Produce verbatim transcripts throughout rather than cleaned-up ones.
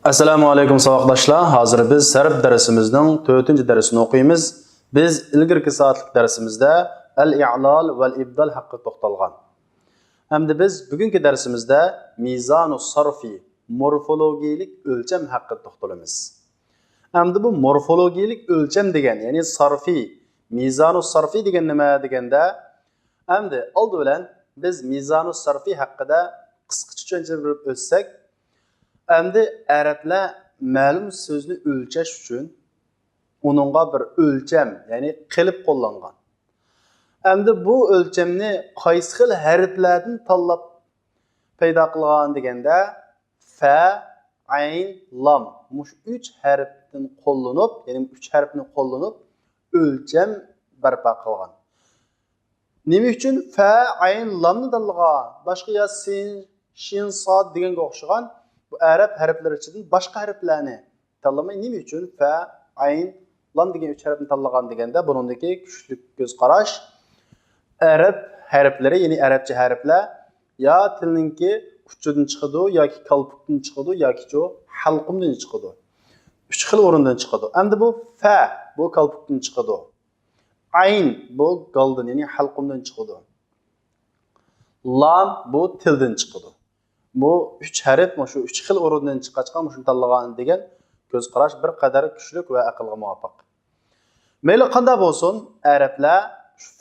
ئەسسالامۇ ئەلەيكۇم ساۋاقداشلار. ھازىر بىز سەرپ دەرسىمىزنىڭ تۆتىنچى دەرسىنى ئوقۇيمىز. بىز ئىلگىرىكى سائەتلىك دەرسىمىزدە ئەل ئىئلال ۋەل ئىبدال ھەققىدە توختالغان. ئەمدى بىز بۈگۈنكى دەرسىمىزدە مىزانۇ سارفى، مورفولوگىيىلىك ئۆلچەم ھەققىدە توختىلىمىز. ئەمدى بۇ مورفولوگىيىلىك ئۆلچەم دېگەن، يەنى سارفى، مىزانۇ سارفى دېگەن نېمە دېگەندە، ئەمدى ئالدى بىلەن بىز مىزانۇ سارفى ھەققىدە قىسقىچە چۈشەنچە بېرىپ ئۆتسەك، ئەمدى ئەرەبلەر مەلۇم سۆزنى ئۆلچەش ئۈچۈن ئۇنىڭغا بىر ئۆلچەم، يەنى قېلىپ قوللانغان. ئەمدى بۇ ئۆلچەمنى قايسى خىل ھەرپلەردىن تاللاپ پەيدا قىلغان دېگەندە، فە، ئەين، لام، مۇشۇ ئۈچ ھەرپتىن قوللىنىپ، يەنى ئۈچ ھەرپنى قوللىنىپ ئۆلچەم بەرپا قىلغان. نېمە ئۈچۈن فە، ئەين، لامنى تاللىغان؟ باشقا يا سىن، شىن، ساد دېگەنگە ئوخشىغان بۇ ئەرەب ھەرپلىرى ئىچىدىن باشقا ھەرپلەرنى تاللىماي، نېمە ئۈچۈن فە، ئەين، لام دېگەن ئۈچ ھەرپنى تاللىغان دېگەندە، بۇنىڭدىكى كۈچلۈك كۆز قاراش ئەرەب ھەرپلىرى، يەنى ئەرەبچە ھەرپلەر يا تىلنىڭكى ئۇچىدىن چىقىدۇ، ياكى كالپۇكتىن چىقىدۇ، ياكى چۇ ھەلقۇمدىن چىقىدۇ. ئۈچ خىل ئورۇندىن چىقىدۇ. ئەمدى بۇ فە، بۇ كالپۇكتىن چىقىدۇ. ئەين، بۇ گالدىن، يەنى ھەلقۇمدىن چىقىدۇ. لام، بۇ تىلدىن چىقىدۇ. بۇ ئۈچ ھەرپ مۇشۇ ئۈچ خىل ئورۇندىن چىققاچقا مۇشۇنى تاللىغان دېگەن كۆز قاراش بىر قەدەر كۈچلۈك ۋە ئەقىلگە مۇۋاپىق. مەيلى قانداق بولسۇن، ئەرەبلەر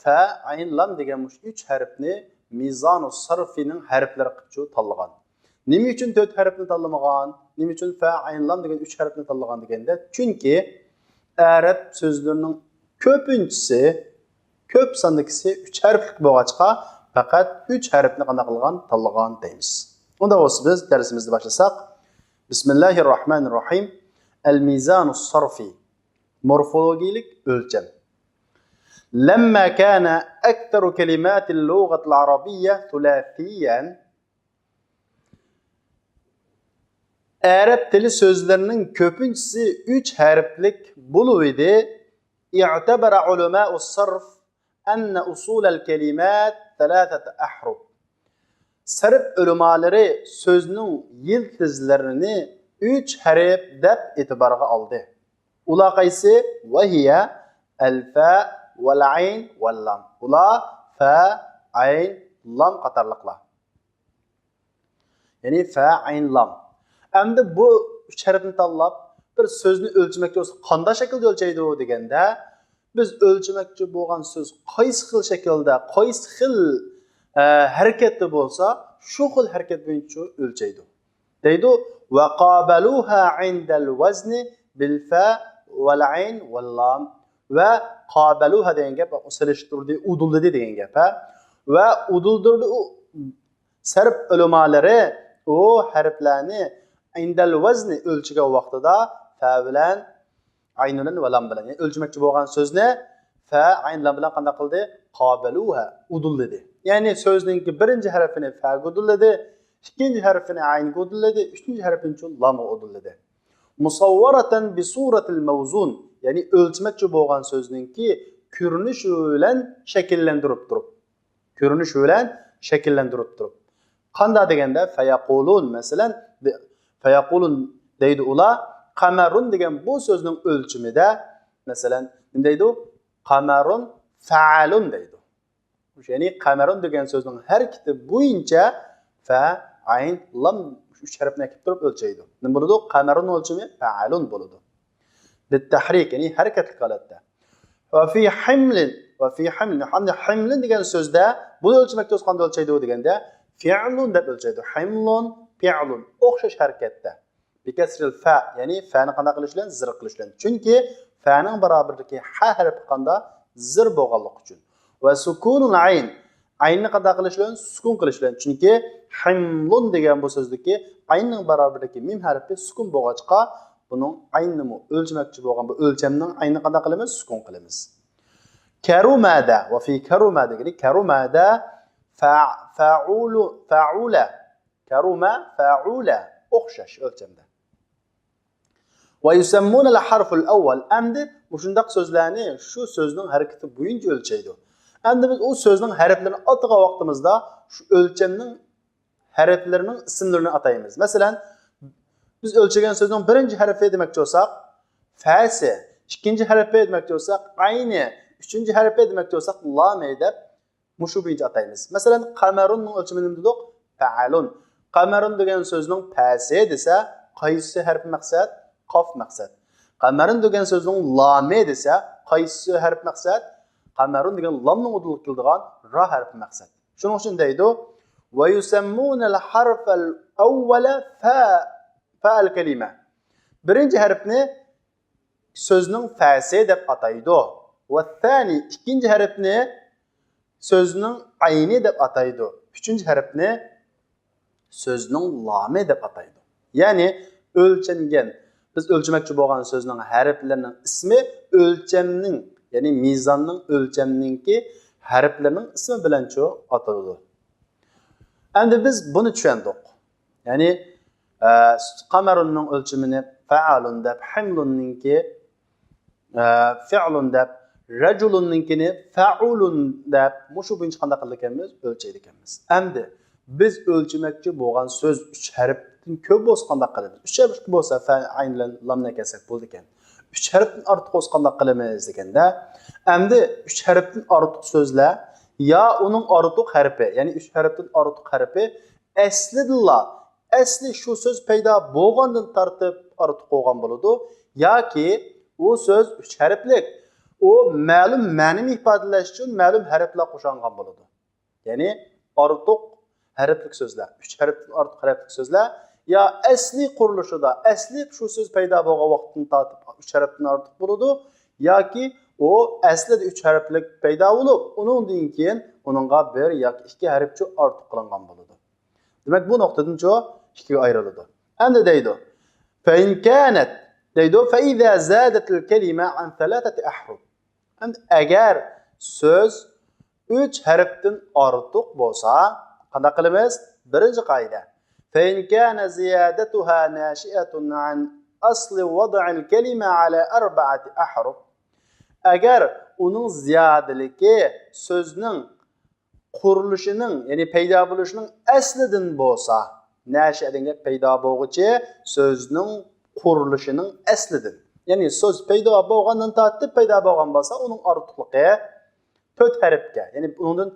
فە، ئەين، لام دېگەن مۇشۇ ئۈچ ھەرپنى مىزانۇ سارفىنىڭ ھەرپلىرى قىلىپ تاللىغان. نېمە ئۈچۈن تۆت ھەرپنى تاللىمىغان؟ نېمە ئۈچۈن فە، ئەين، لام دېگەن ئۈچ ھەرپنى تاللىغان دېگەندە، چۈنكى ئەرەب سۆزلىرىنىڭ كۆپىنچىسى، كۆپ ساندىكىسى ئۈچ ھەرپلىك بولغاچقا، پەقەت ئۈچ ھەرپنى قانداق قىلغان؟ تاللىغان دەيمىز. ئۇنداق بولسا بىز دەرسىمىزنى باشلىساق. بىسمىللاھىرراھمانىرراھىم. ئەل مىزانۇ سارفى. مورفولوگىيىلىك ئۆلچەم. لما كان أكثر كلمات اللغة العربية ثلاثيا. ئەرەب تىلى سۆزلىرىنىڭ كۆپىنچىسى ئۈچ ھەرپلىك بولۇۋىدى. اعتبر علماء الصرف أن أصول الكلمات ثلاثة أحرف. سەرپ ئۆلىمالىرى سۆزنىڭ يىلتىزلىرىنى ئۈچ ھەرپ دەپ ئېتىبارغا ئالدى. ئۇلار قايسى؟ وهي الفاء والعين واللام. ئۇلار فە، ئەين، لام قاتارلىقلار. يەنى فە، ئەين، لام. ئەمدى بۇ ئۈچ ھەرپنى تاللاپ، بىر سۆزنى ئۆلچىمەكچى بولسا، قانداق شەكىلدە ئۆلچەيدۇ دېگەندە، بىز ئۆلچىمەكچى بولغان سۆز قايسى خىل شەكىلدە، قايسى خىل، ئە، ھەرىكەتتە بولسا، شۇ خىل ھەرىكەت بويىچە ئۆلچەيدۇ. دەيدۇ، وقابلوها عند الوزن بالفاء والعين واللام. ۋە قابەلۇھا دېگەن گەپ، سېلىشتۇردى، ئۇدۇللىدى دېگەن گەپ، ھە؟ ۋە ئۇدۇلدۇردى، ئۇ سەرپ ئۆلىمالىرى ئۇ ھەرپلەرنى ئىندەل ۋەزنى ئۆلچىگەن ۋاقتىدا فە بىلەن، ئەين بىلەن ۋە لام بىلەن، يەنى ئۆلچىمەكچى بولغان سۆزنى فە، ئەين، لام بىلەن قانداق قىلدى؟ قابەلۇھە، ئۇدۇللىدى. يەنى سۆزنىڭكى بىرىنچى ھەرپىنى فەگە ئۇدۇللىدى، ئىككىنچى ھەرپىنى ئەينگە ئۇدۇللىدى، ئۈچىنچى ھەرپىنى لامغا ئۇدۇللىدى. مۇسەۋۋەرەتەن بىسۇرەتىل مەۋزۇن، يەنى ئۆلچىمەكچى بولغان سۆزنىڭكى كۆرۈنۈشى بىلەن شەكىللەندۈرۈپ تۇرۇپ. كۆرۈنۈشى بىلەن شەكىللەندۈرۈپ تۇرۇپ. قانداق دېگەندە، فەيەقۇلۇن، مەسىلەن، دە-، فەيەقۇلۇن دەيدۇ ئۇلار، قەمەرۇن دېگەن بۇ سۆزنىڭ ئۆلچىمىدە، مەسىلەن، نېمە دەيدۇ؟ قەمەرۇن فەئەلۇن دەيدۇ. يەنى قەمەرۇن دېگەن سۆزنىڭ ھەرىكىتى بويىچە فە، ئەين، لام ئۈچ ھەرپنى ئەكىپ تۇرۇپ ئۆلچەيدۇ. نېمە بولىدۇ؟ قەمەرۇن ئۆلچىمى فەئەلۇن بولىدۇ. بىتتەھرىك، يەنى ھەرىكەتلىك ھالەتتە. ۋە فى ھىملىن، ۋە فى ھىملىن. ھەمدە ھىملىن دېگەن سۆزدە بۇنى ئۆلچىمەكچى بولسا قانداق ئۆلچەيدۇ دېگەندە، فىئلۇن دەپ ئۆلچەيدۇ. ھىملۇن، فىئلۇن. ئوخشاش ھەرىكەتتە. بىكەسرىل فە، يەنى فەنى قانداق قىلىش بىلەن؟ زىر قىلىش بىلەن. چۈنكى فەنىڭ بارابىرىدىكى ھە ھەرپى قانداق؟ زىر بولغانلىقى ئۈچۈن. ۋە سۇكۇنۇل ئەين. ئەيننى قانداق قىلىش بىلەن؟ سۇكۇن قىلىش بىلەن. چۈنكى ھىملۇن دېگەن بۇ سۆزدىكى ئەيننىڭ بارابىرىدىكى مىم ھەرپى سۇكۇن بولغاچقا، بۇنىڭ ئەينىمۇ ئۆلچىمەكچى بولغان بۇ ئۆلچەمنىڭ ئەينىنى قانداق قىلىمىز؟ سۇكۇن قىلىمىز. كەرۇمەدە، ۋە فى كەرۇمە دېگىلى، كەرۇمەدە فە-، فەئۇلۇ، فەئۇلە. كەرۇمە، فەئۇلە. ئوخشاش ئۆلچەمدە. ۋە يۇسەممۇنەل ھەرفۇل ئەۋۋەل. ئەمدى مۇشۇنداق سۆزلەرنى شۇ سۆزنىڭ ھەرىكىتى بويىچە ئۆلچەيدۇ. ئەمدى بىز ئۇ سۆزنىڭ ھەرپلىرىنى ئاتىغان ۋاقتىمىزدا شۇ ئۆلچەمنىڭ ھەرپلىرىنىڭ ئىسىملىرىنى ئاتايمىز. مەسىلەن، بىز ئۆلچىگەن سۆزنىڭ بىرىنچى ھەرپى دېمەكچى بولساق، فەسى، ئىككىنچى ھەرپى دېمەكچى بولساق، ئەينى، ئۈچىنچى ھەرپى دېمەكچى بولساق، لامى دەپ مۇشۇ بويىچە ئاتايمىز. مەسىلەن، قەمەرۇننىڭ ئۆلچىمى نېمە دېدۇق؟ فەئەلۇن. قەمەرۇن دېگەن سۆزنىڭ پەسى دېسە، قايسى ھەرپ مەقسەت؟ قاف مەقسەت. قەمەرۇن دېگەن سۆزنىڭ لامى دېسە، قايسى ھەرپ مەقسەت؟ قەمەرۇن دېگەن لامنىڭ ئۇدۇلىغا كېلىدىغان را ھەرپى مەقسەت. شۇنىڭ ئۈچۈن دەيدۇ، ويسمون الحرف الأول فا، فا الكلمة. بىرىنچى ھەرپنى سۆزنىڭ فەسى دەپ ئاتايدۇ. والثاني، ئىككىنچى ھەرپنى سۆزنىڭ ئەينى دەپ ئاتايدۇ. ئۈچىنچى ھەرپنى سۆزنىڭ لامى دەپ ئاتايدۇ. يەنى ئۆلچەنگەن، بىز ئۆلچىمەكچى بولغان سۆزنىڭ ھەرپلىرىنىڭ ئىسمى ئۆلچەمنىڭ، يەنى مىزاننىڭ، ئۆلچەمنىڭكى ھەرپلىرىنىڭ ئىسمى بىلەنچۇ ئاتىلىدۇ. ئەمدى بىز بۇنى چۈشەندۇق. يەنى، ئە، قەمەرۇننىڭ ئۆلچىمىنى فەئەلۇن دەپ، ھىملۇننىڭكى، ئە، فىئلۇن دەپ، رەجۇلۇننىڭكىنى فەئۇلۇن دەپ، مۇشۇ بويىچە قانداق قىلىدىكەنمىز؟ ئۆلچەيدىكەنمىز. ئەمدى بىز ئۆلچىمەكچى بولغان سۆز ئۈچ ھەرپتىن كۆپ بولسا قانداق قىلىمىز؟ ئۈچ ھەرپ بولسا فە، ئەين بىلەن لامنى ئەكەلسەك بولىدىكەن. ئۈچ ھەرپتىن ئارتۇق بولسا قانداق قىلىمىز دېگەندە، ئەمدى ئۈچ ھەرپتىن ئارتۇق سۆزلەر يا ئۇنىڭ ئارتۇق ھەرپى، يەنى ئۈچ ھەرپتىن ئارتۇق ھەرپى ئەسلىدىنلا، ئەسلى شۇ سۆز پەيدا بولغاندىن تارتىپ ئارتۇق بولغان بولىدۇ، ياكى ئۇ سۆز ئۈچ ھەرپلىك، ئۇ مەلۇم مەنىنى ئىپادىلەش ئۈچۈن مەلۇم ھەرپلەر قوشۇلغان بولىدۇ. يەنى ئارتۇق ھەرپلىك سۆزلەر، ئۈچ ھەرپتىن ئارتۇق ھەرپلىك سۆزلەر يا ئەسلى قۇرۇلۇشىدا، ئەسلى شۇ سۆز پەيدا بولغان ۋاقىتتىن تارتىپ ئۈچ ھەرپتىن ئارتۇق بولىدۇ، ياكى ئۇ ئەسلىدە ئۈچ ھەرپلىك پەيدا بولۇپ، ئۇنىڭدىن كېيىن ئۇنىڭغا بىر ياكى ئىككى ھەرپچە ئارتۇق قىلىنغان بولىدۇ. دېمەك، بۇ نۇقتىدىنچۇ ئىككىگە ئايرىلىدۇ. ئەمدى دەيدۇ، فإن كانت، دەيدۇ، فإذا زادت الكلمة عن ثلاثة أحرف. ئەمدى ئەگەر سۆز ئۈچ ھەرپتىن ئارتۇق بولسا، قانداق قىلىمىز؟ بىرىنچى قائىدە. فإن كان زيادتها ناشئة عن أصل وضع الكلمة على أربعة أحرف. ئەگەر ئۇنىڭ زىيادىلىكى سۆزنىڭ قۇرۇلۇشىنىڭ، يەنى پەيدا بولۇشىنىڭ ئەسلىدىن بولسا، نەشە دېگەن گەپ پەيدا بولغۇچى سۆزنىڭ قۇرۇلۇشىنىڭ ئەسلىدىن. يەنى سۆز پەيدا بولغاندىن تارتىپ پەيدا بولغان بولسا، ئۇنىڭ ئارتۇقلۇقى تۆت ھەرپكە، يەنى ئۇنىڭدىن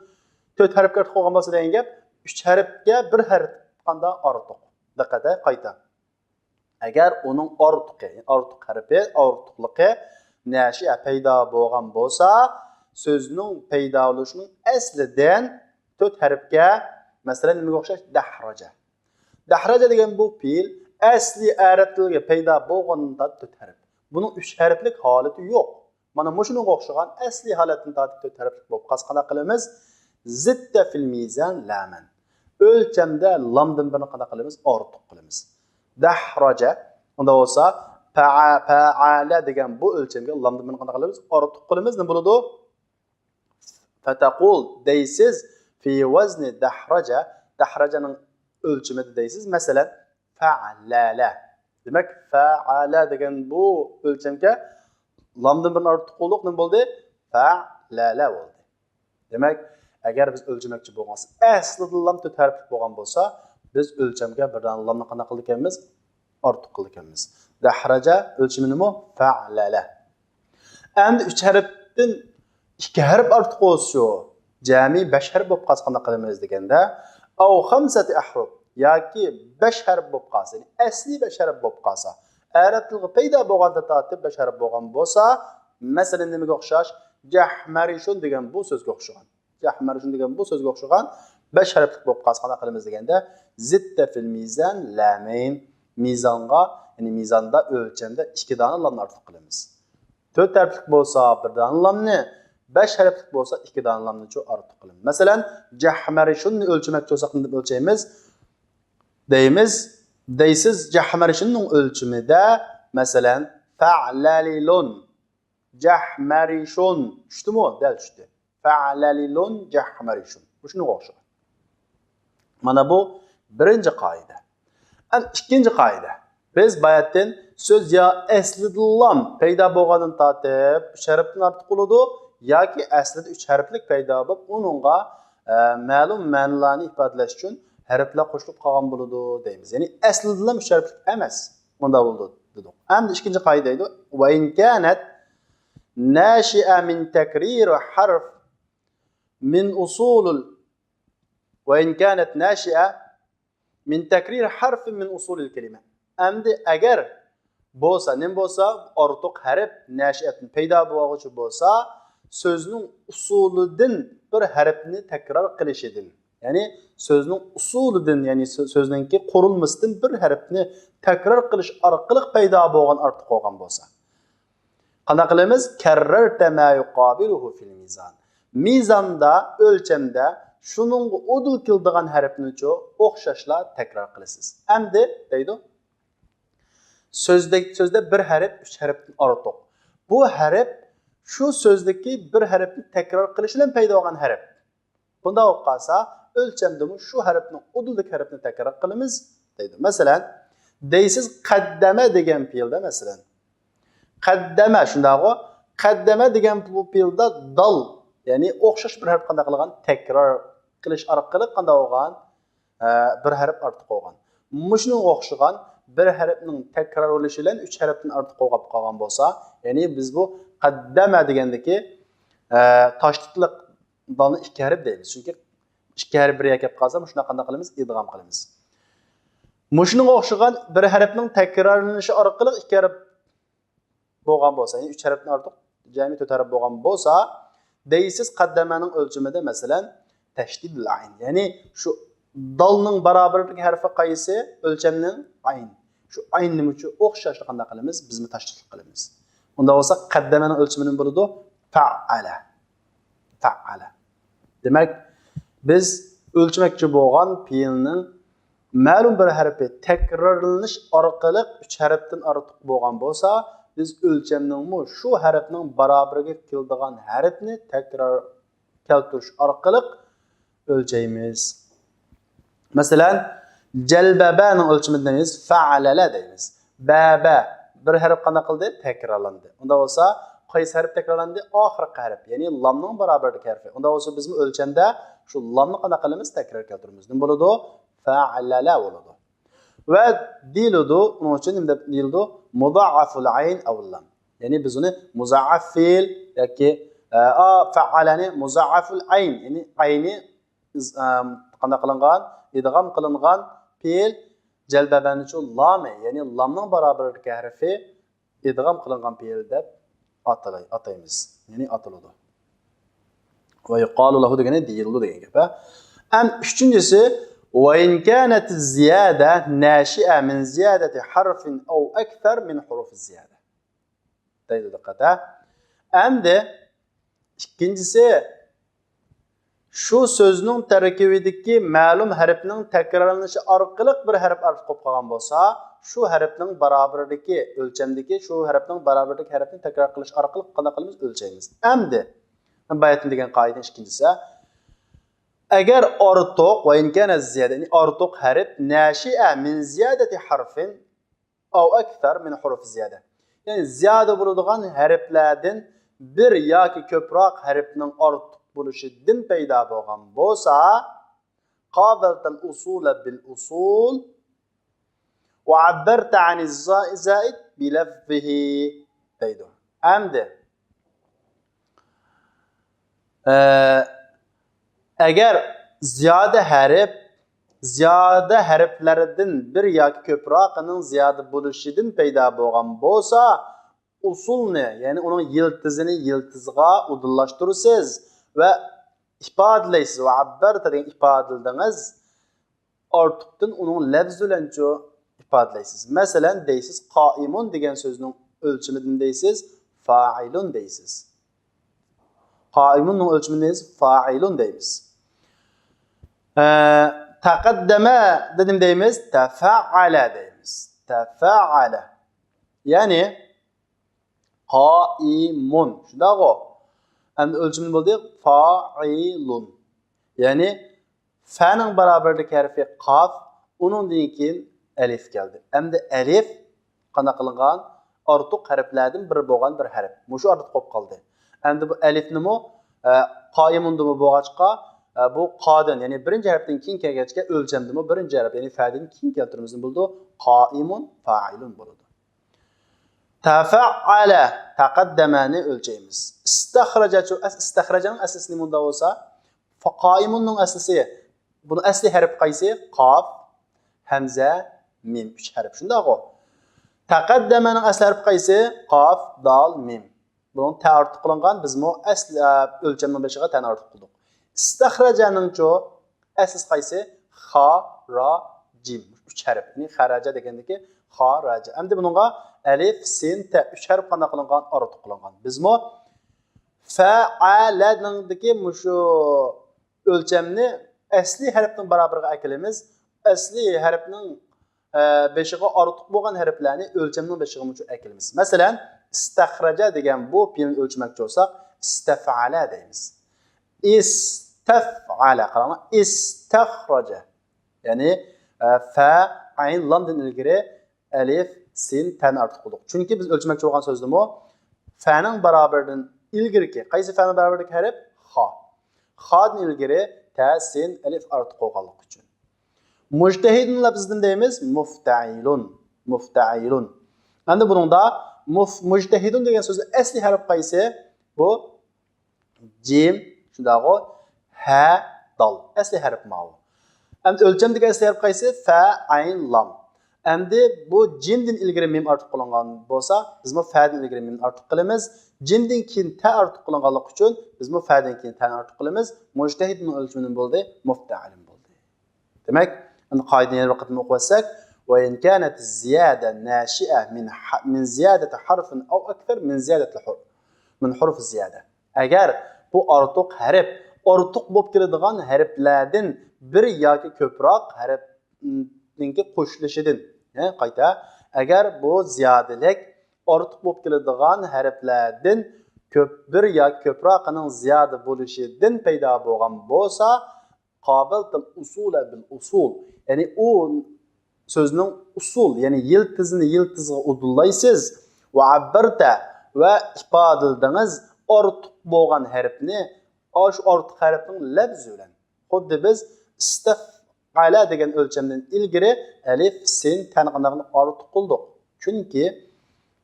تۆت ھەرپكە ئارتۇق بولغان بولسا دېگەن گەپ، ئۈچ ھەرپكە بىر ھەرپ قاندا ئارتۇق. دىققەت، قايتا. ئەگەر ئۇنىڭ ئارتۇقى، ئارتۇق ھەرپى، ئارتۇقلۇقى نەشە پەيدا بولغان بولسا، سۆزنىڭ پەيدا بولۇشىنىڭ ئەسلىدىن تۆت ھەرپكە، مەسىلەن، نېمىگە ئوخشاش؟ دەھرەجە. دەھرەجە دېگەن بۇ پېئىل ئەسلى ئەرەب تىلىگە پەيدا بولغاندىن تارتىپ تۆت ھەرپ. بۇنىڭ ئۈچ ھەرپلىك ھالىتى يوق. مانا مۇشۇنىڭغا ئوخشىغان ئەسلى ھالەتتىن تارتىپ تۆت ھەرپلىك بولۇپ قالسا قانداق قىلىمىز؟ زىدتە فىل مىزان لامەن. ئۆلچەمدە لامدىن بىرنى قانداق قىلىمىز؟ ئارتۇق قىلىمىز. دەھرەجە. ئۇنداق بولسا، پەئە-، پەئەلە دېگەن بۇ ئۆلچەمگە لامدىن بىرنى قانداق قىلىمىز؟ ئارتۇق قىلىمىز. نېمە بولىدۇ؟ فتقول دەيسىز، في وزن دحرج، دەھرەجەنىڭ ئۆلچىمىدە دەيسىز، مەسىلەن، فەئلەلە. دېمەك، فەئەلە دېگەن بۇ ئۆلچەمگە لامدىن بىرنى ئارتۇق قىلدۇق، نېمە بولدى؟ فەئلەلە بولدى. دېمەك، ئەگەر بىز ئۆلچىمەكچى بولغان، ئەسلىدە لام تۆت ھەرپلىك بولغان بولسا، بىز ئۆلچەمگە بىر دانە لامنى قانداق قىلىدىكەنمىز؟ ئارتۇق قىلىدىكەنمىز. دەھرەجە ئۆلچىمى نېمە؟ فەئلەلە. ئەمدى ئۈچ ھەرپتىن ئىككى ھەرپ ئارتۇق بولسىچۇ؟ جەمئىي بەش ھەرپ بولۇپ قالسا قانداق قىلىمىز دېگەندە، ئەۋ خەمسەتى ئەھرۇپ، ياكى بەش ھەرپ بولۇپ قالسا، يەنى ئەسلى بەش ھەرپ بولۇپ قالسا، ئەرەب تىلىغا پەيدا بولغاندا تارتىپ بەش ھەرپ بولغان بولسا، مەسىلەن، نېمىگە ئوخشاش؟ جەھمەرىشۇن دېگەن بۇ سۆزگە ئوخشىغان. جەھمەرىشۇن دېگەن بۇ سۆزگە ئوخشىغان بەش ھەرپلىك بولۇپ قالسا قانداق قىلىمىز دېگەندە، زىدتە فىل مىزان لامەين. مىزانغا، يەنى مىزاندا، ئۆلچەمدە ئىككى دانە لامنى ئارتۇق قىلىمىز. تۆت ھەرپلىك بولسا بىر دانە لامنى، بەش ھەرپلىك بولسا ئىككى دانە لامنىچۇ ئارتۇق قىلىمىز. مەسىلەن، جەھمەرىشۇننى ئۆلچىمەكچى بولساق نېمە دەپ ئۆلچەيمىز؟ دەيمىز، دەيسىز، جەھمەرىشۇننىڭ ئۆلچىمىدە، مەسىلەن، فەئلەلىلۇن. جەھمەرىشۇن. چۈشتىمۇ؟ دەل چۈشتى. فەئلەلىلۇن جەھمەرىشۇن. مۇشۇنىڭغا ئوخشىغان. مانا بۇ بىرىنچى قائىدە. ئەمدى ئىككىنچى قائىدە. بىز باياتتىن سۆز يا ئەسلىدىلا لام پەيدا بولغاندىن تارتىپ، ئۈچ ھەرپتىن ئارتۇق بولىدۇ، ياكى ئەسلىدە ئۈچ ھەرپلىك پەيدا بولۇپ، ئۇنىڭغا، ئە، مەلۇم مەنىلەرنى ئىپادىلەش ئۈچۈن ھەرپلەر قوشۇلۇپ قالغان بولىدۇ دەيمىز. يەنى ئەسلىدىلا مۇشۇ ھەرپلىك ئەمەس. مۇنداق بولىدۇ دېدۇق. ئەمدى ئىككىنچى قائىدە دەيدۇ. وإن كانت ناشئة من تكرير حرف من أصول ال-، وإن كانت ناشئة من تكرير حرف من أصول الكلمة. ئەمدى ئەگەر بولسا، نېمە بولسا، ئارتۇق ھەرپ نەشئەتتىن پەيدا بولغۇچى بولسا، سۆزنىڭ ئۇسۇلىدىن بىر ھەرپنى تەكرار قىلىشىدىن، يەنى سۆزنىڭ ئۇسۇلىدىن، يەنى سۆ-، سۆزنىڭكى قۇرۇلمىسىدىن بىر ھەرپنى تەكرار قىلىش ئارقىلىق پەيدا بولغان ئارتۇق بولغان بولسا، قانداق قىلىمىز؟ كررت ما يقابله في الميزان. مىزاندا، ئۆلچەمدە شۇنىڭغا ئۇدۇل كېلىدىغان ھەرپنىچۇ ئوخشاشلا تەكرار قىلىسىز. ئەمدى دەيدۇ، سۆزدە، سۆزدە بىر ھەرپ ئۈچ ھەرپتىن ئارتۇق. بۇ ھەرپ شۇ سۆزدىكى بىر ھەرپنى تەكرار قىلىش بىلەن پەيدا بولغان ھەرپ. بۇنداق بولۇپ قالسا، ئۆلچەمدىمۇ شۇ ھەرپنىڭ ئۇدۇلدىكى ھەرپنى تەكرار قىلىمىز دەيدۇ. مەسىلەن، دەيسىز، قەددەمە دېگەن پېئىلدە، مەسىلەن، قەددەمە، شۇنداقغۇ؟ قەددەمە دېگەن بۇ پېئىلدا دال، يەنى ئوخشاش بىر ھەرپ قانداق قىلغان؟ تەكرار قىلىش ئارقىلىق قانداق بولغان؟ ئە، بىر ھەرپ ئارتۇق بولغان. مۇشۇنىڭغا ئوخشىغان بىر ھەرپنىڭ تەكرار بولۇشى بىلەن ئۈچ ھەرپتىن ئارتۇق بولۇپ قالغان بولسا، يەنى بىز بۇ قەددەمە دېگەندىكى، ئە، تاشدىدلىق دالنى ئىككى ھەرپ دەيمىز. چۈنكى ئىككى ھەرپ بىر يەرگە كەپ قالسا، مۇشۇنداق قانداق قىلىمىز؟ ئىدغام قىلىمىز. مۇشۇنىڭغا ئوخشىغان بىر ھەرپنىڭ تەكرارلىنىشى ئارقىلىق ئىككى ھەرپ بولغان بولسا، يەنى ئۈچ ھەرپتىن ئارتۇق، جەمئىي تۆت ھەرپ بولغان بولسا، دەيسىز، قەددەمەنىڭ ئۆلچىمىدە، مەسىلەن، تەشدىدۇل ئەين. يەنى شۇ دالنىڭ باراۋەردىكى ھەرپى قايسى؟ ئۆلچەمنىڭ ئەين. شۇ ئەين نېمە ئۈچۈن؟ ئوخشاشلا قانداق قىلىمىز؟ بىزمۇ تەشدىد قىلىمىز. ئۇنداق بولسا، قەددەمەنىڭ ئۆلچىمى نېمە بولىدۇ؟ فەئەلە. فەئەلە. دېمەك، بىز ئۆلچىمەكچى بولغان پېئىلنىڭ مەلۇم بىر ھەرپى تەكرارلىنىش ئارقىلىق ئۈچ ھەرپتىن ئارتۇق بولغان بولسا، بىز ئۆلچەمنىڭمۇ شۇ ھەرپنىڭ باراۋىرىگە كېلىدىغان ھەرپنى تەكرار كەلتۈرۈش ئارقىلىق ئۆلچەيمىز. مەسىلەن، جەلبەبەنىڭ ئۆلچىمىدە دەيمىز، فەئەلەلە دەيمىز. بەبە بىر ھەرپ قانداق قىلدى؟ تەكرارلاندى. ئۇنداق بولسا، قايسى ھەرپ تەكرارلاندى؟ ئاخىرقى ھەرپ، يەنى لامنىڭ باراۋەردىكى ھەرپى. ئۇنداق بولسا، بىزمۇ ئۆلچەمدە شۇ لامنى قانداق قىلىمىز؟ تەكرار كەلتۈرىمىز. نېمە بولىدۇ؟ فەئەلەلە بولىدۇ. ۋە دېيىلىدۇ، ئۇنىڭ ئۈچۈن نېمە دەپ دېيىلىدۇ؟ مۇزەئەفۇل ئەين ئەۋ لام. يەنى بىز ئۇنى مۇزەئەف پېئىل ياكى، ئە، ئا، فەئەلەنى مۇزەئەفۇل ئەين، يەنى ئەينى ئىز-، ئەم، قانداق قىلىنغان؟ ئىدغام قىلىنغان پېئىل جەلبەبەنىچۇ لامى، يەنى لامنىڭ باراۋەردىكى ھەرپى ئىدغام قىلىنغان پېئىل دەپ ئاتىلاي-، ئاتايمىز. يەنى ئاتىلىدۇ. ۋە يۇقالۇ لەھۇ دېگىنى دېيىلىدۇ دېگەن گەپ، ھە. ئەم، ئۈچىنچىسى، وإن كانت الزيادة ناشئة من زيادة حرف أو أكثر من حروف الزيادة. دەيدۇ، دىققەت، ھە. ئەمدى ئىككىنچىسى، شۇ سۆزنىڭ تەركىبىدىكى مەلۇم ھەرپنىڭ تەكرارلىنىشى ئارقىلىق بىر ھەرپ ئارتۇق بولۇپ قالغان بولسا، شۇ ھەرپنىڭ باراۋىرىدىكى، ئۆلچەمدىكى شۇ ھەرپنىڭ باراۋىرىدىكى ھەرپنى تەكرار قىلىش ئارقىلىق قانداق قىلىمىز؟ ئۆلچەيمىز. ئەمدى باياتىن دېگەن قائىدىنىڭ ئىككىنچىسى، ئەگەر ئارتۇق، وإن كانت زىيادە، يەنى ئارتۇق ھەرپ، ناشئة من زيادة حرف أو أكثر من حروف الزيادة، يەنى زىيادە بولىدىغان ھەرپلەردىن بىر ياكى كۆپرەك ھەرپنىڭ ئارتۇق بولۇشىدىن پەيدا بولغان بولسا، قابلت الأصول بالأصول وعبرت عن الزائد بلفظه دەيدۇ. ئەمدى، ئە، ئەگەر زىيادە ھەرپ، زىيادە ھەرپلەردىن بىر ياكى كۆپرەكىنىڭ زىيادە بولۇشىدىن پەيدا بولغان بولسا، ئۇسۇلنى، يەنى ئۇنىڭ يىلتىزىنى يىلتىزغا ئۇدۇللاشتۇرىسىز ۋە ئىپادىلەيسىز. ۋە ئەببەرتە دېگەن ئىپادىلىدىڭىز. ئارتۇقتىن ئۇنىڭ لەۋزى بىلەنچۇ ئىپادىلەيسىز. مەسىلەن، دەيسىز، قائىمۇن دېگەن سۆزنىڭ ئۆلچىمىدىن دەيسىز، فائىلۇن دەيسىز. قائىمۇننىڭ ئۆلچىمىدىن دەيسىز، فائىلۇن دەيمىز. ئە، تەقەددەمە دېدىم دەيمىز، تەفەئەلە دەيمىز. تەفەئەلە. يەنى، قائىمۇن. شۇنداقغۇ؟ ئەمدى ئۆلچىمى بولدى، فائىلۇن. يەنى، فەنىڭ باراۋەردىكى ھەرپى قاف، ئۇنىڭدىن كېيىن ئەلىف كەلدى. ئەمدى ئەلىف قانداق قىلىنغان؟ ئارتۇق ھەرپلەردىن بىرى بولغان بىر ھەرپ. مۇشۇ ئارتۇق بولۇپ قالدى. ئەمدى بۇ ئەلىفنىمۇ، ئە، قائىمۇندىمۇ بولغاچقا، ئە، بۇ قادىن، يەنى بىرىنچى ھەرپتىن كېيىن كەلگەچكە ئۆلچەمدىمۇ بىرىنچى ھەرپ، يەنى فەدىن كېيىن كەلتۈرمىسىنى بولىدۇ. قائىمۇن، فائىلۇن بولىدۇ. تەفەئەلە، تەقەددەمەنى ئۆلچەيمىز. ئىستەخرەجەچۇ، ئەس-، ئىستەخرەجەنىڭ ئەسلىسى نېمە ئۇنداق بولسا؟ فا-، قائىمۇننىڭ ئەسلىسى، بۇنىڭ ئەسلى ھەرپ قايسى؟ قاف، ھەمزە، مىم، ئۈچ ھەرپ، شۇنداقغۇ؟ تەقەددەمەنىڭ ئەسلى ھەرپ قايسى؟ قاف، دال، مىم. بۇنىڭ تە ئارتۇق قىلىنغان، بىزمۇ ئەسلى، ئە، ئۆلچەمنىڭ بېشىغا تەنى ئارتۇق قىلدۇق. ئىستەخرەجەنىڭچۇ ئەسلىسى قايسى؟ خا، را، جىم. ئۈچ ھەرپ. يەنى خەرەجە دېگەندىكى خا، را، جە. ئەمدى بۇنىڭغا ئەلىف، سىن، تە، ئۈچ ھەرپ قانداق قىلىنغان؟ ئارتۇق قىلىنغان. بىزمۇ فەئەلەنىڭدىكى مۇشۇ ئۆلچەمنى ئەسلى ھەرپنىڭ باراۋىرىغا ئەكېلىمىز. ئەسلى ھەرپنىڭ، ئە، بېشىغا ئارتۇق بولغان ھەرپلەرنى ئۆلچەمنىڭ بېشىغا مۇشۇ ئەكېلىمىز. مەسىلەن، ئىستەخرەجە دېگەن بۇ پېئىلنى ئۆلچىمەكچى بولساق، ئىستەفئەلە دەيمىز. ئىستەفئەلە، قاراڭلار، ئىستەخرەجە. يەنى، ئە، فە، ئەين، لامدىن ئىلگىرى ئەلىف، سىن، تەنى ئارتۇق قىلدۇق. چۈنكى بىز ئۆلچىمەكچى بولغان سۆزدىمۇ فەنىڭ باراۋىرىدىن ئىلگىرىكى، قايسى فەنىڭ باراۋىرىدىكى ھەرپ؟ خا. خادىن ئىلگىرى تە، سىن، ئەلىف ئارتۇق قويغانلىقى ئۈچۈن. مۇجتەھىدۇن لەپزىدىن دەيمىز مۇفتەئىلۇن. مۇفتەئىلۇن. ئەمدى بۇنىڭدا مۇف-، مۇجتەھىدۇن دېگەن سۆزنىڭ ئەسلى ھەرپ قايسى؟ بۇ جىم، شۇنداقغۇ؟ ھە، دال. ئەسلى ھەرپ ماۋۇ. ئەمدى ئۆلچەمدىكى ئەسلى ھەرپ قايسى؟ فە، ئەين، لام. ئەمدى بۇ جىمدىن ئىلگىرى مىم ئارتۇق قىلىنغان بولسا، بىزمۇ فەدىن ئىلگىرى مىم ئارتۇق قىلىمىز. جىمدىن كېيىن تە ئارتۇق قىلىنغانلىقى ئۈچۈن بىزمۇ فەدىن كېيىن تەنى ئارتۇق قىلىمىز. مۇجتەھىدنىڭ ئۆلچىمى نېمە بولدى؟ مۇفتەئىلۇن بولدى. دېمەك، ئەمدى قائىدىنى يەنە بىر قېتىم ئوقۇۋەتسەك، وإن كانت الزيادة ناشئة من ح-، من زيادة حرف أو أكثر من زيادة الحر-، من حروف الزيادة. ئەگەر بۇ ئارتۇق ھەرپ ئارتۇق بولۇپ كېلىدىغان ھەرپلەردىن بىر ياكى كۆپرەك ھەرپنىڭكى قوشۇلۇشىدىن، يەنى قايتا، ئەگەر بۇ زىيادىلىك ئارتۇق بولۇپ كېلىدىغان ھەرپلەردىن كۆپ، بىر ياكى كۆپرەكىنىڭ زىيادە بولۇشىدىن پەيدا بولغان بولسا، قابەلتەل ئۇسۇلە بىل ئۇسۇل. يەنى ئۇ سۆزنىڭ ئۇسۇل، يەنى يىلتىزىنى يىلتىزغا ئۇدۇللايسىز. ۋە ئەببەرتە، ۋە ئىپادىلىدىڭىز ئارتۇق بولغان ھەرپنى، ئاشۇ ئارتۇق ھەرپنىڭ لەپزى بىلەن. خۇددى بىز ئىستەفئەلە دېگەن ئۆلچەمدىن ئىلگىرى ئەلىف، سىن، تەنى قانداق ئارتۇق قىلدۇق. چۈنكى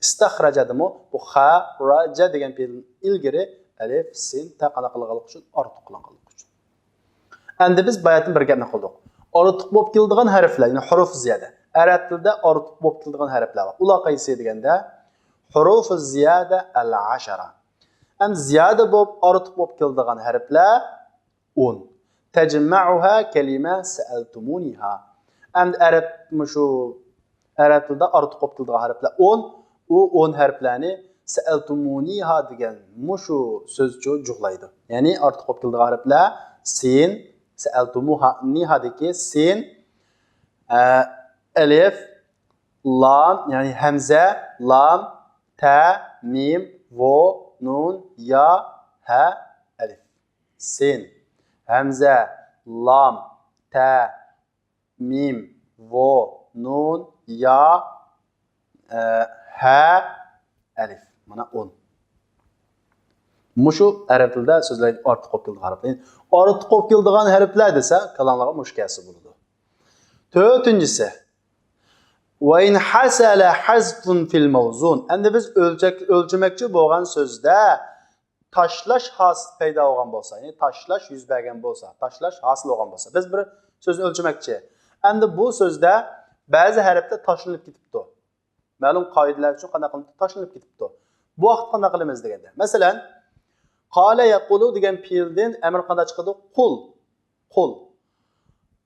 ئىستەخرەجەدىمۇ بۇ خا، را، جە دېگەن پېئىلدىن ئىلگىرى ئەلىف، سىن، تە قانداق قىلغانلىقى ئۈچۈن، ئارتۇق قىلىنغانلىقى ئۈچۈن. ئەمدى بىز باياتىن بىر گەپنى قىلدۇق. ئارتۇق بولۇپ كېلىدىغان ھەرپلەر، يەنى ھۇرۇف زىيادە. ئەرەب تىلىدا ئارتۇق بولۇپ كېلىدىغان ھەرپلەر بار. ئۇلار قايسى دېگەندە، ھۇرۇفۇ زىيادە ئەل ئەشەرە. ئەمدى زىيادە بولۇپ ئارتۇق بولۇپ كېلىدىغان ھەرپلەر ئون. تەجمەئۇھا كەلىمە سەئەلتۇمۇنىھا. ئەمدى ئەرەب، مۇشۇ ئەرەب تىلىدا ئارتۇق بولۇپ كېلىدىغان ھەرپلەر ئون. ئۇ ئون ھەرپلەرنى سەئەلتۇمۇنىھا دېگەن مۇشۇ سۆزچۇ جۇغلايدۇ. يەنى ئارتۇق بولۇپ كېلىدىغان ھەرپلەر سىن، سەئەلتۇمۇنىھادىكى سىن، ئە، ئەلىف، لام، يەنى ھەمزە، لام، تە، مىم، ۋو، نۇن، يا، ھە، ئەلىف. سىن، ھەمزە، لام، تە، مىم، ۋو، نۇن، يا، ئە، ھە، ئەلىف. مانا ئون. مۇشۇ ئەرەب تىلىدا سۆزلەرگە ئارتۇق بولۇپ كېلىدىغان ھەرپلەر. ئارتۇق بولۇپ كېلىدىغان ھەرپلەر دېسە، كالاملارغا مۇشۇ كەلسە بولىدۇ. تۆتىنچىسى، وإن حصل حذف في الموزون. ئەمدى بىز ئۆلچەك-، ئۆلچىمەكچى بولغان سۆزدە تاشلاش ھاسىل پەيدا بولغان بولسا، يەنى تاشلاش يۈز بەرگەن بولسا، تاشلاش ھاسىل بولغان بولسا، بىز بىر سۆزنى ئۆلچىمەكچى. ئەمدى بۇ سۆزدە بەزى ھەرپلەر تاشلىنىپ كېتىپتۇ. مەلۇم قائىدىلەر ئۈچۈن قانداق قىلىنىپتۇ؟ تاشلىنىپ كېتىپتۇ. بۇ ۋاقىتتا قانداق قىلىمىز دېگەندە، مەسىلەن، قالە يەقۇلۇ دېگەن پېئىلدىن ئەمىر قانداق چىقىدۇ؟ قۇل. قۇل.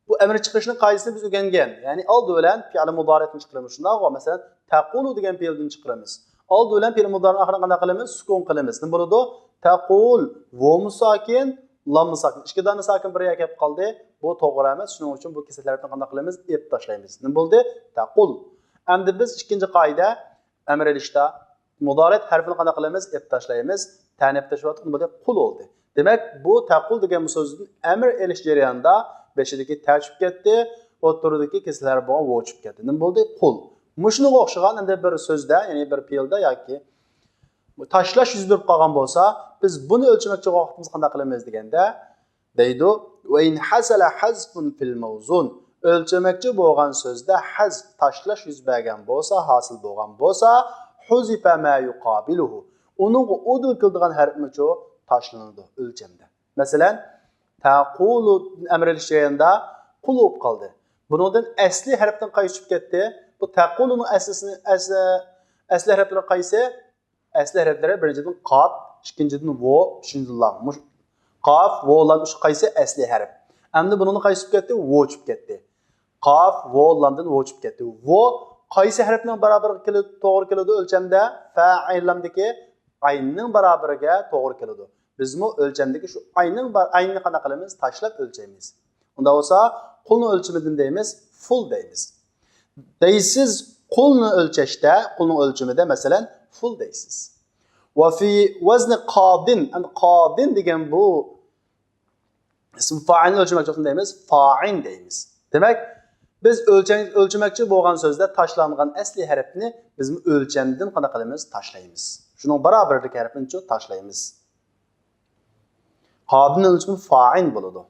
بۇ ئەمىر چىقىرىشنىڭ قائىدىسىنى بىز ئۆگەنگەن. يەنى ئالدى بىلەن پېئىل مۇدارىئنى چىقىرىمىز. شۇنداقغۇ؟ مەسىلەن، تەقۇلۇ دېگەن پېئىلدىن چىقىرىمىز. ئالدى بىلەن پېئىل مۇدارىئنىڭ ئاخىرىنى قانداق قىلىمىز؟ سۈكۇن قىلىمىز. نېمە بولىدۇ؟ تەقۇل، ۋومۇ ساكىن، لاممۇ ساكىن. ئىككى دانە ساكىن بىر يەرگە كېلىپ قالدى. بۇ توغرا ئەمەس. شۇنىڭ ئۈچۈن بۇ كېسەك ھەرپنى قانداق قىلىمىز؟ ئېلىپ تاشلايمىز. نېمە بولدى؟ تەقۇل. ئەمدى بىز ئىككىنچى قائىدە، ئەمىر ئېلىشتا مۇدارىئ ھەرپىنى قانداق قىلىمىز؟ ئېلىپ تاشلايمىز. تەنى ئېلىپ تاشلاۋاتقان بولدى، قۇل بولدى. دېمەك، بۇ تەقۇل دېگەن بۇ سۆزدىن ئەمىر ئېلىش جەريانىدا بېشىدىكى تە چۈشۈپ كەتتى، ئوتتۇرىدىكى كېسەك ھەرپ بولغان ۋو چۈشۈپ كەتتى. نېمە بولدى؟ قۇل. مۇشۇنىڭغا ئوخشىغان ئەمدى بىر سۆزدە، يەنى بىر پېئىلدە ياكى تاشلاش يۈز بېرىپ قالغان بولسا، بىز بۇنى ئۆلچىمەكچى بولغان ۋاقتىمىزدا قانداق قىلىمىز دېگەندە، دەيدۇ. وإن حصل حذف في الموزون، ئۆلچىمەكچى بولغان سۆزدە ھەزپ، تاشلاش يۈز بەرگەن بولسا، ھاسىل بولغان بولسا، حذف ما يقابله، ئۇنىڭغا ئۇدۇل كېلىدىغان ھەرپمۇچۇ تاشلىنىدۇ ئۆلچەمدە. مەسىلەن، تەقۇلۇ ئەمرى ئىش جەريانىدا قۇل بولۇپ قالدى. بۇنىڭدىن ئەسلى ھەرپتىن قايسى چۈشۈپ كەتتى؟ بۇ تەقۇلۇنىڭ ئەسلىسىنى، ئەس-، ئەسلى ھەرپلىرى قايسى؟ ئەسلى ھەرپلىرى بىرىنچىدىن قاپ، ئىككىنچىدىن ۋو، ئۈچىنچىدىن لام. مۇش-، قاپ، ۋو، لام، ئۈچ قايسى؟ ئەسلى ھەرپ. ئەمدى بۇنىڭدىن قايسى چۈشۈپ كەتتى؟ ۋو چۈشۈپ كەتتى. قاپ، ۋو، لامدىن ۋو چۈشۈپ كەتتى. ۋو قايسى ھەرپنىڭ بارابىرىگە كېلىدۇ، توغرا كېلىدۇ ئۆلچەمدە؟ فەئىل لامدىكى ئاينىڭ بارابىرىگە توغرا كېلىدۇ. بىزمۇ ئۆلچەمدىكى شۇ ئاينىڭ بار-، ئاينى قانداق قىلىمىز؟ تاشلاپ ئۆلچەيمىز. ئۇنداق بولسا، قۇلنىڭ ئۆلچىمى نېمە دەيمىز؟ فۇل دەيمىز. دەيسىز، قۇلنى ئۆلچەشتە، قۇلنىڭ ئۆلچىمىدە، مەسىلەن، فۇل دەيسىز. وفي وزن قادن، ئەمدى قادىن دېگەن بۇ ئىسم فائىلنى ئۆلچىمەكچى بولسا دەيمىز، فائىن دەيمىز. دېمەك، بىز ئۆلچەم-، ئۆلچىمەكچى بولغان سۆزدە تاشلانغان ئەسلى ھەرپنى بىزمۇ ئۆلچەمدىن قانداق قىلىمىز؟ تاشلايمىز. شۇنىڭ بارابىرىدىكى ھەرپنىچۇ تاشلايمىز. قادىن ئۆلچىمى فائىن بولىدۇ.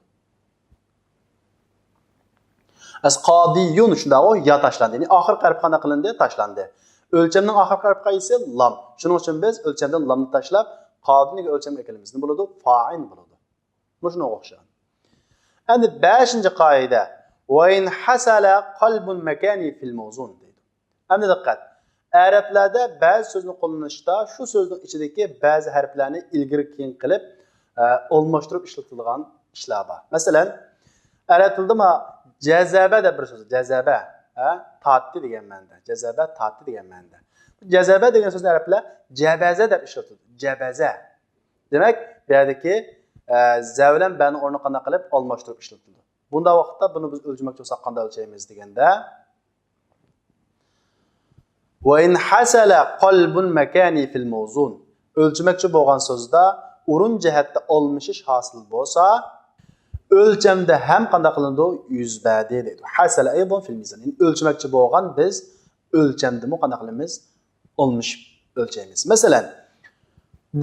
ئەس قادىيۇن شۇنداقغۇ، يا تاشلاندى. يەنى ئاخىرقى ھەرپ قانداق قىلىندى؟ تاشلاندى. ئۆلچەمنىڭ ئاخىرقى ھەرپى قايسى؟ لام. شۇنىڭ ئۈچۈن بىز ئۆلچەمدىن لامنى تاشلاپ، قادىننى ئۆلچەمگە ئەكىلىمىز. نېمە بولىدۇ؟ فائىن بولىدۇ. مۇشۇنىڭغا ئوخشىغان. ئەمدى بەشىنچى قائىدە. وإن حصل قلب مكاني في الموزون دەيدۇ. ئەمدى دىققەت. ئەرەبلەردە بەزى سۆزنى قوللىنىشتا شۇ سۆزنىڭ ئىچىدىكى بەزى ھەرپلەرنى ئىلگىرى كېيىن قىلىپ، ئە، ئالماشتۇرۇپ ئىشلىتىلىدىغان ئىشلار بار. مەسىلەن، ئەرەب تىلىدا ما جەزەبە دەپ بىر سۆز، جەزەبە، ھە، تارتتى دېگەن مەنىدە. جەزەبە تارتتى دېگەن مەنىدە. جەزەبە دېگەن سۆزنى ئەرەبلەر جەبەزە دەپ ئىشلىتىدۇ. جەبەزە. دېمەك، بۇ يەردىكى، ئە، زە بىلەن بەنىڭ ئورنىنى قانداق قىلىپ ئالماشتۇرۇپ ئىشلىتىلىدۇ؟ بۇنداق ۋاقىتتا بۇنى بىز ئۆلچىمەكچى بولساق قانداق ئۆلچەيمىز دېگەندە، وإن حصل قلب مكاني في الموزون. ئۆلچىمەكچى بولغان سۆزدە ئورۇن جەھەتتە ئالمىشىش ھاسىل بولسا، ئۆلچەمدە ھەم قانداق قىلىنىدۇ؟ يۈز بەردى دەيدۇ. حصل أيضا في الميزان. يەنى ئۆلچىمەكچى بولغان بىز ئۆلچەمدىمۇ قانداق قىلىمىز؟ ئالمىشىپ ئۆلچەيمىز. مەسىلەن،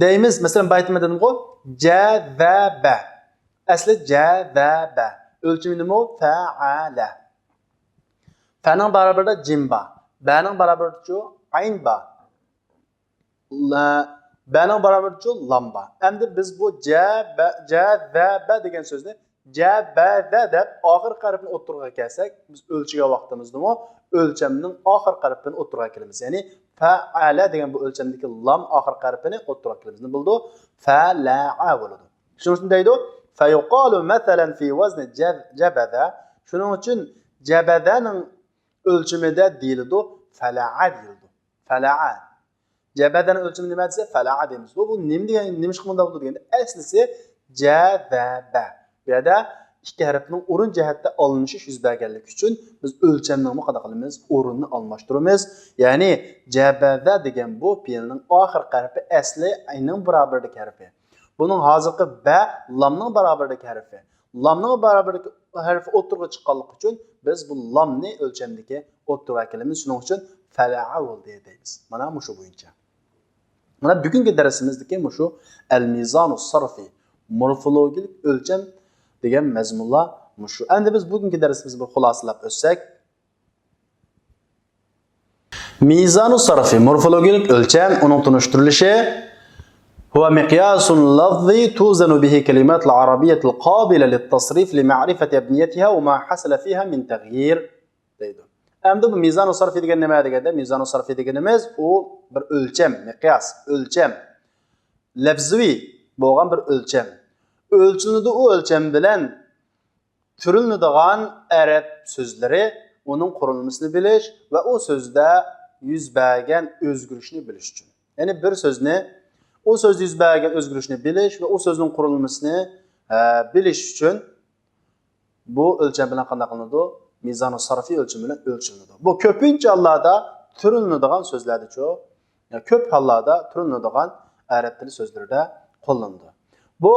دەيمىز، مەسىلەن، بايىتىمەن دېدىمغۇ، جەزەبە. ئەسلى جەزەبە. ئۆلچىمى نېمە؟ فەئەلە. فەنىڭ بارابىرىدا جىم بار. بەنىڭ بارابىرىدىچۇ؟ ئەين بار. لە-، بەنىڭ بارابىرىدىچۇ؟ لام بار. ئەمدى بىز بۇ جە، بە، جە، بە، بە دېگەن سۆزنى جە، بە، دە دەپ ئاخىرقى ھەرپنى ئوتتۇرىغا كەلسەك، بىز ئۆلچىگەن ۋاقتىمىزدىمۇ ئۆلچەمنىڭ ئاخىرقى ھەرپىنى ئوتتۇرىغا كېلىمىز. يەنى فەئەلە دېگەن بۇ ئۆلچەمدىكى لام ئاخىرقى ھەرپىنى ئوتتۇرىغا كېلىمىز. نېمە بولىدۇ؟ فەلەئە بولىدۇ. شۇنىڭ ئۈچۈن دەيدۇ، فيقال مثلا في وزن جب-، جبذ. شۇنىڭ ئۈچۈن جەبەزەنىڭ ئۆلچىمىدە دېيىلىدۇ، فەلەئە دېيىلىدۇ. فەلەئە. جەبەزەنىڭ ئۆلچىمى نېمە دېسە، فەلەئە دەيمىز. بۇ، بۇ نېمە دېگەن، نېمىشقا مۇنداق بولىدۇ دېگەندە، ئەسلىسى جەزەبە. بۇ يەردە ئىككى ھەرپنىڭ ئورۇن جەھەتتە ئالمىشىش يۈز بەرگەنلىكى ئۈچۈن بىز ئۆلچەمنىڭمۇ قانداق قىلىمىز؟ ئورنىنى ئالماشتۇرىمىز. يەنى جەبەزە دېگەن بۇ پېئىلنىڭ ئاخىرقى ھەرپى ئەسلى ئەينىڭ بارابىرىدىكى ھەرپى. بۇنىڭ ھازىرقى بە لامنىڭ بارابىرىدىكى ھەرپى. لامنىڭ بارابىرىدىكى ھەرپى ئوتتۇرىغا چىققانلىقى ئۈچۈن بىز بۇ لامنى ئۆلچەمدىكى ئوتتۇرىغا ئەكېلىمىز. شۇنىڭ ئۈچۈن فەلەئە بولدى دەيمىز. مانا مۇشۇ بويىچە. مانا بۈگۈنكى دەرسىمىزدىكى مۇشۇ ئەل مىزانۇ سەرفى، مورفولوگىيىلىك ئۆلچەم دېگەن مەزمۇنلار مۇشۇ. ئەمدى بىز بۈگۈنكى دەرسىمىزنى بىر خۇلاسىلاپ ئۆتسەك. مىزانۇ سەرفى، مورفولوگىيىلىك ئۆلچەم، ئۇنىڭ تونۇشتۇرۇلۇشى. هو مقياس لفظي توزن به كلمات العربية القابلة للتصريف لمعرفة أبنيتها وما حصل فيها من تغيير دەيدۇ. ئەمدى بۇ مىزانۇ سەرفى دېگەن نېمە دېگەندە، مىزانۇ سەرفى دېگىنىمىز ئۇ بىر ئۆلچەم، مىقياس، ئۆلچەم. لەفزىۋى بولغان بىر ئۆلچەم. ئۆلچىنىدۇ ئۇ ئۆلچەم بىلەن تۈرلىنىدىغان ئەرەب سۆزلىرى، ئۇنىڭ قۇرۇلمىسىنى بىلىش ۋە ئۇ سۆزدە يۈز بەرگەن ئۆزگىرىشنى بىلىش ئۈچۈن. يەنى بىر سۆزنى، ئۇ سۆزدە يۈز بەرگەن ئۆزگىرىشنى بىلىش ۋە ئۇ سۆزنىڭ قۇرۇلمىسىنى، ئە، بىلىش ئۈچۈن بۇ ئۆلچەم بىلەن قانداق قىلىنىدۇ؟ مىزانۇ سەرفى ئۆلچىمى بىلەن ئۆلچىنىدۇ. بۇ كۆپىنچە ھاللاردا تۈرلىنىدىغان سۆزلەردىچۇ، يا كۆپ ھاللاردا تۈرلىنىدىغان ئەرەب تىلى سۆزلىرىدە قوللىنىدۇ. بۇ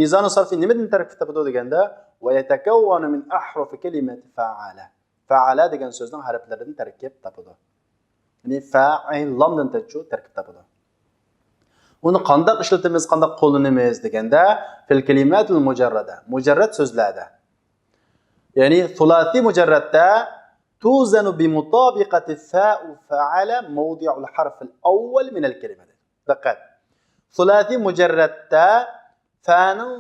مىزانۇ سەرفى نېمىدىن تەركىب تاپىدۇ دېگەندە، ويتكون من أحرف كلمة فعل. فەئەلە دېگەن سۆزنىڭ ھەرپلىرىدىن تەركىب تاپىدۇ. يەنى فەئىل لامدىن تەركىب تاپىدۇ. ئۇنى قانداق ئىشلىتىمىز، قانداق قوللىنىمىز دېگەندە، في الكلمات المجردة، مۇجەررەت سۆزلەردە. يەنى ثلاثي مۇجەررەتتە توزن بمطابقة فاء فعل موضع الحرف الأول من الكلمة. دىققەت. ثلاثي مۇجەررەتتە فەنىڭ،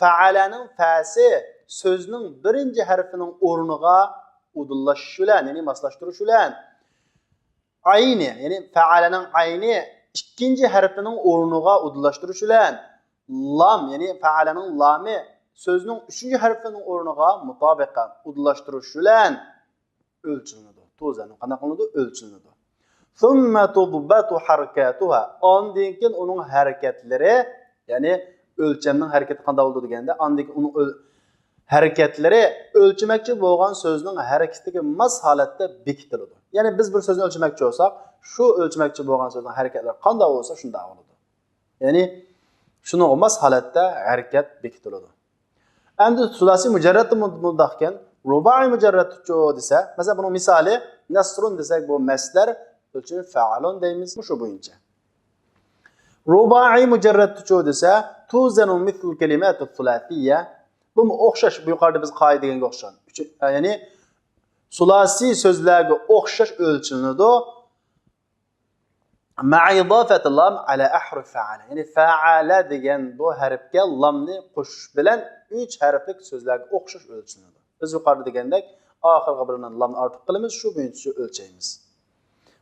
فەئەلەنىڭ فەسى سۆزنىڭ بىرىنچى ھەرپىنىڭ ئورنىغا ئۇدۇللاشىش بىلەن، يەنى ماسلاشتۇرۇش بىلەن، ئەينى، يەنى فەئەلەنىڭ ئەينى ئىككىنچى ھەرپىنىڭ ئورنىغا ئۇدۇللاشتۇرۇش بىلەن، لام، يەنى فەئەلەنىڭ لامى سۆزنىڭ ئۈچىنچى ھەرپىنىڭ ئورنىغا مۇتابىقە، ئۇدۇللاشتۇرۇش بىلەن ئۆلچىلىنىدۇ. توزن قانداق قىلىنىدۇ؟ ئۆلچىلىنىدۇ. ثم تضبط حركاتها. ئاندىن كېيىن ئۇنىڭ ھەرىكەتلىرى، يەنى ئۆلچەمنىڭ ھەرىكىتى قانداق بولىدۇ دېگەندە، ئاندىن كېيىن ئۇنىڭ ئۆل-، ھەرىكەتلىرى ئۆلچىمەكچى بولغان سۆزنىڭ ھەرىكىتىگە ماس ھالەتتە بېكىتىلىدۇ. يەنى بىز بىر سۆزنى ئۆلچىمەكچى بولساق، شۇ ئۆلچىمەكچى بولغان سۆزنىڭ ھەرىكەتلىرى قانداق بولسا، شۇنداق بولىدۇ. يەنى شۇنىڭغا ماس ھالەتتە ھەرىكەت بېكىتىلىدۇ. ئەمدى سۇلاسىي مۇجەررەتتە مۇ-، مۇنداقكەن، رۇبائىي مۇجەررەتتىچۇ دېسە، مەسىلەن، بۇنىڭ مىسالى نەسرۇن دېسەك، بۇ مەسدەر، ئۆلچىمى فەئلۇن دەيمىز، مۇشۇ بويىچە. رۇبائىي مۇجەررەتتىچۇ دېسە، توزن مثل الكلمات الثلاثية. بۇمۇ ئوخشاش، بۇ يۇقىرىدا بىز قائىدە دېگەنگە ئوخشىغان. ئۈچ-، يەنى سۇلاسىي سۆزلەرگە ئوخشاش ئۆلچىلىنىدۇ. مع إضافة لام على أحرف فعل. يەنى فەئەلە دېگەن بۇ ھەرپكە لامنى قوشۇش بىلەن ئۈچ ھەرپلىك سۆزلەرگە ئوخشاش ئۆلچىلىنىدۇ. بىز يۇقىرىدا دېگەندەك، ئاخىرىغا بىر لامنى ئارتۇق قىلىمىز، شۇ بويىچە ئۆلچەيمىز.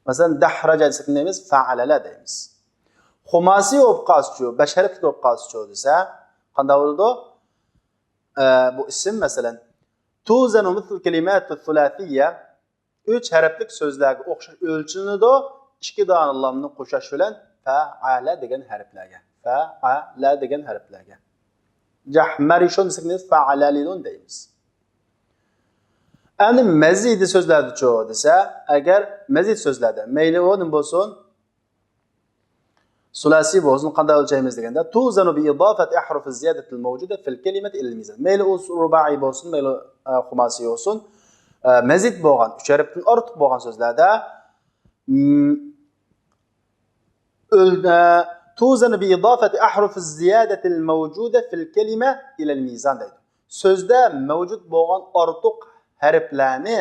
مەسىلەن، دەھرەجە دېسەك نېمە دەيمىز؟ فەئەلەلە دەيمىز. خۇماسىي بولۇپ قالسىچۇ، بەش ھەرپلىك بولۇپ قالسىچۇ دېسە، قانداق بولىدۇ؟ ئە، بۇ ئىسىم، مەسىلەن، توزن مثل الكلمات الثلاثية. ئۈچ ھەرپلىك سۆزلەرگە ئوخشاش ئۆلچىلىنىدۇ. ئىككى دانە لامنى قوشۇش بىلەن فەئەلە دېگەن ھەرپلەرگە. فەئەلە دېگەن ھەرپلەرگە. جەھمەرىشۇن دېسەك، فەئەلەلىلۇن دەيمىز. ئەمدى مەزىدى سۆزلەردىچۇ دېسە، ئەگەر مەزىد سۆزلەردە، مەيلى ئۇ نېمە بولسۇن، سۇلاسىي بولسۇن، قانداق ئۆلچەيمىز دېگەندە، توزن بإضافة أحرف الزيادة الموجودة في الكلمة إلى الميزان. مەيلى ئۇ رۇبائىي بولسۇن، مەيلى، ئە، خۇماسىي بولسۇن، ئە، مەزىد بولغان، ئۈچ ھەرپتىن ئارتۇق بولغان سۆزلەردە، م، ئۆل-، ئە، توزن بإضافة أحرف الزيادة الموجودة في الكلمة إلى الميزان دەيدۇ. سۆزدە مەۋجۇت بولغان ئارتۇق ھەرپلەرنى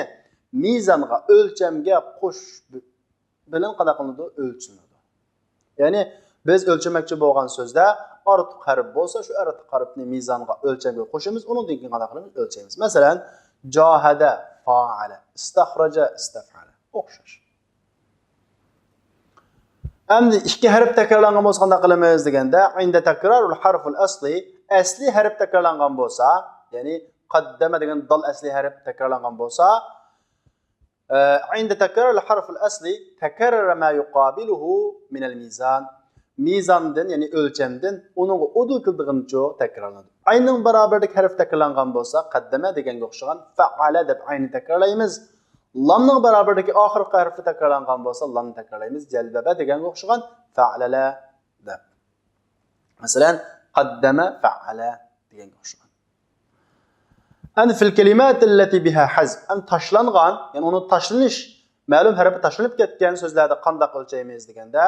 مىزانغا، ئۆلچەمگە قوشۇش بىلەن قانداق قىلىنىدۇ؟ ئۆلچىنىدۇ. يەنى بىز ئۆلچىمەكچى بولغان سۆزدە ئارتۇق ھەرپ بولسا، شۇ ئارتۇق ھەرپنى مىزانغا، ئۆلچەمگە قوشىمىز، ئۇنىڭدىن كېيىن قانداق قىلىمىز؟ ئۆلچەيمىز. مەسىلەن، جاھەدە، فائەلە، ئىستەخرەجە، ئىستەفئەلە. ئوخشاش. ئەمدى ئىككى ھەرپ تەكرارلانغان بولسا قانداق قىلىمىز دېگەندە، عند تكرار الحرف الأصلي، ئەسلىي ھەرپ تەكرارلانغان بولسا، يەنى قەددەمە دېگەن دال ئەسلىي ھەرپ تەكرارلانغان بولسا، ئە، عند تكرار الحرف الأصلي تكرر ما يقابله من الميزان. مىزاندىن، يەنى ئۆلچەمدىن ئۇنىڭغا ئۇدۇل كېلىدىغىنىچۇ تەكرارلىنىدۇ. ئەينىڭ بارابىرىدىكى ھەرپ تەكرارلانغان بولسا، قەددەمە دېگەنگە ئوخشىغان فەئەلە دەپ ئەينى تەكرارلايمىز. لامنىڭ بارابىرىدىكى ئاخىرقى ھەرپى تەكرارلانغان بولسا، لامنى تەكرارلايمىز. جەلبەبە دېگەنگە ئوخشىغان فەئەلەلە دەپ. مەسىلەن، قەددەمە فەئەلە دېگەنگە ئوخشىغان. ئەن فىل كەلىماتىللەتى بىھا ھەزف. ئەن تاشلانغان، يەنى ئۇنىڭ تاشلىنىش، مەلۇم ھەرپى تاشلىنىپ كەتكەن سۆزلەردە قانداق ئۆلچەيمىز دېگەندە،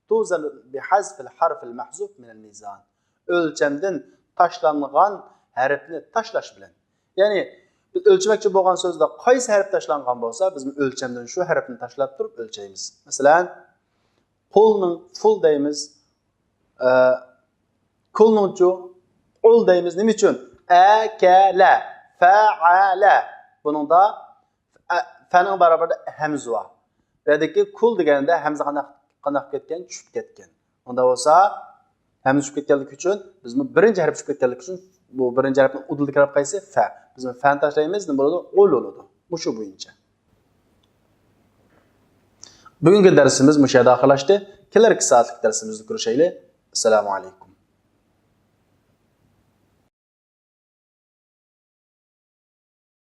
توزەن بىھەزفىل ھەرفىل مەھزۇف مىنەل مىزان. ئۆلچەمدىن تاشلانغان ھەرپنى تاشلاش بىلەن. يەنى بىز ئۆلچىمەكچى بولغان سۆزدە قايسى ھەرپ تاشلانغان بولسا، بىزمۇ ئۆلچەمدىن شۇ ھەرپنى تاشلاپ تۇرۇپ ئۆلچەيمىز. مەسىلەن، قۇلنىڭ، فۇل دەيمىز. ئە، كۇلنىڭچۇ؟ قۇل دەيمىز. نېمە ئۈچۈن؟ ئەكەلە، فەئەلە. بۇنىڭدا ئە، فەنىڭ بارابىرىدە ھەمزە بار. بۇ يەردىكى كۇل دېگەندە ھەمزە قانداق، قانداق كەتكەن؟ چۈشۈپ كەتكەن. ئۇنداق بولسا، ھەمزە چۈشۈپ كەتكەنلىكى ئۈچۈن، بىزمۇ بىرىنچى ھەرپ چۈشۈپ كەتكەنلىكى ئۈچۈن، بۇ بىرىنچى ھەرپنىڭ ئۇدۇلىدىكى ھەرپ قايسى؟ فە. بىزمۇ فەنى تاشلايمىز، نېمە بولىدۇ؟ ئۇل بولىدۇ. مۇشۇ بويىچە. بۈگۈنكى دەرسىمىز مۇشۇ يەردە ئاخىرلاشتى. كېلەركى سائەتلىك دەرسىمىزدە كۆرۈشەيلى. ئەسسالامۇ ئەلەيكۇم.